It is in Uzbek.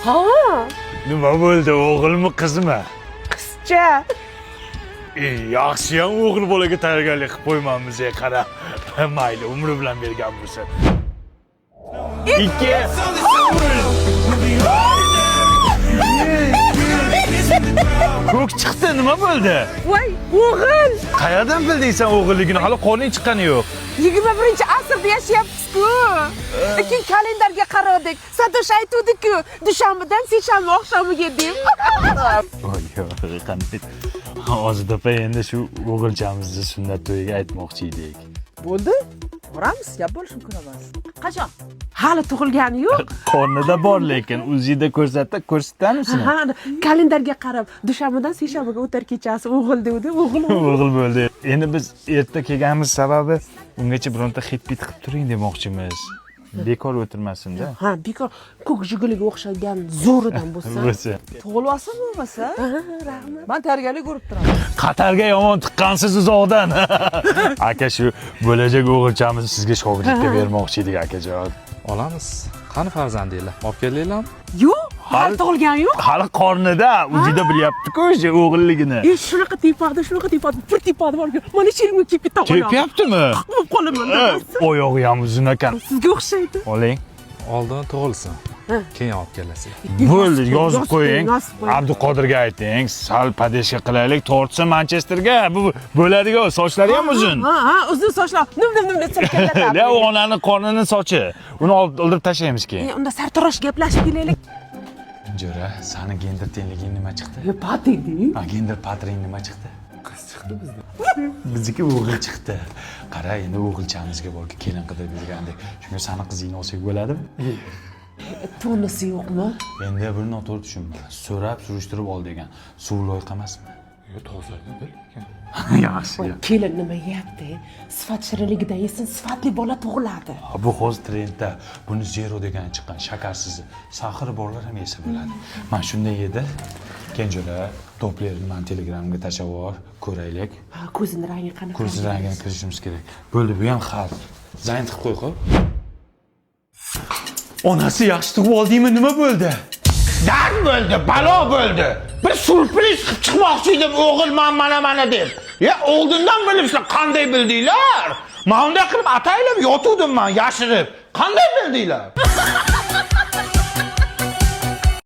Ha, Nima bo'ldi, o'g'ilmi, qizmi? Qizcha. E, yaxshiyam o'g'il bolaga tayyorgarlik qilib qo'ymamiz, e, qara. Mayli, umri bilan bergan bo'lsa. Ikki, uch. Ko'k chiqdi, nima bo'ldi? Voy, o'g'il. Qayerdan bilding sen o'g'illigini? Hali qorning chiqqani yo'q. 21-asrda yashayapmiz-ku. Keyin kalendarga qaradik. Satosh aytuvdi-ku, dushanbadan seshanba oqshomiga deb. Voy, yo'q, qanday? Hozir opa, endi shu o'g'ilchamizni sunnat to'yiga aytmoqchi edik. Bo'ldi, boramiz, gap bo'lishi mumkin emas. Qachon? Hali tug'ilgani yo'q. Qornida bor lekin UZIda ko'rsatdi, ko'rsatdamisini? Ha, kalendarga qarab, dushanbadan seshanbaga o'tar kechasi o'g'il devdi, o'g'il. O'g'il bo'ldi. Endi biz erta kelganimiz sababi ungacha bironta xit pit qilib turing demoqchimiz. Bekor o'tirmasin-da. Ha, bekor ko'k jiguliga o'xshagan zo'ridan bo'lsa. Bo'lsa. Tug'ilib olsin bo'lmasa. Ha, rahmat. Man tayyorgarlik ko'rib turaman. Qatarga yomon tiqqansiz uzoqdan. Aka, shu bo'lajak o'g'ilchamizni sizga shogirdlikka bermoqchi edik, akajon. Olamiz. Qani farzandinglar? Olib keldinglarmi? Yo'q, hali tug'ilgani yo'q. Hali qornida, UZIda bilyapti-ku o'sha o'g'illigini. E, shunaqa tepadi, shunaqa tepadi, bir tepadi borku. Mana sherimga kelib ketdi. Tepyaptimi? Bo'lib qolaman. Oyog'i ham uzun ekan. Sizga o'xshaydi. Oling. Oldin tug'ilsin. Keyin olib kelasizlar. Bo'ldi, yozib qo'ying. Yozib qo'ying. Abduqodirga ayting, sal поддержка qilaylik, tortsa Manchesterga. Bu bo'ladigan, sochlari ham uzun. Ha, uzun sochlar. Nim nim nim deb silkilatadi. La, u onani qornini sochi. Uni olib oldirib tashlaymiz keyin. E, unda sartarosh gaplashib kelaylik. Jo'ra, sani gender tengliging nima chiqdi? E, patentding. Ha, gender patring nima chiqdi? Qiz chiqdi bizda. Bizniki o'g'il chiqdi. Qara, endi o'g'ilchamizga borki kelin qidirib yurgandek. Shunga sani qizingni olsak bo'ladimi? Tonisi yo'qmi? Endi buni noto'g'ri tushunma. So'rab, surishtirib ol degan. Suv loyqa emasmi? Yo'q, toza lekin. Yaxshi. Kelin nima yeyapti? Sifat shirinligidan yesin, sifatli bola tug'iladi. Bu hozir trendda. Buni zero degan chiqqan, shakarsiz. Сахар i borlar ham yesa bo'ladi. Mana shunday edi. Kenjo'ra, toplerni man Telegramga tashlab yubor, ko'raylik. Ha, ko'zini rangi qanaqa? Ko'z rangini kirishimiz kerak. Bo'ldi, bu ham hal. Zayn qilib qo'y, xo'p. Onasi, yaxshi tug'ib oldingmi, nima bo'ldi? Dard bo'ldi, balo bo'ldi. Bir syurpriz qilib chiqmoqchi edim, o'g'ilman mana mana deb. Ya oldindan bilibsizlar, qanday bildinglar? Man unday qilib ataylab yotuvdim man yashirib. Qanday bildinglar?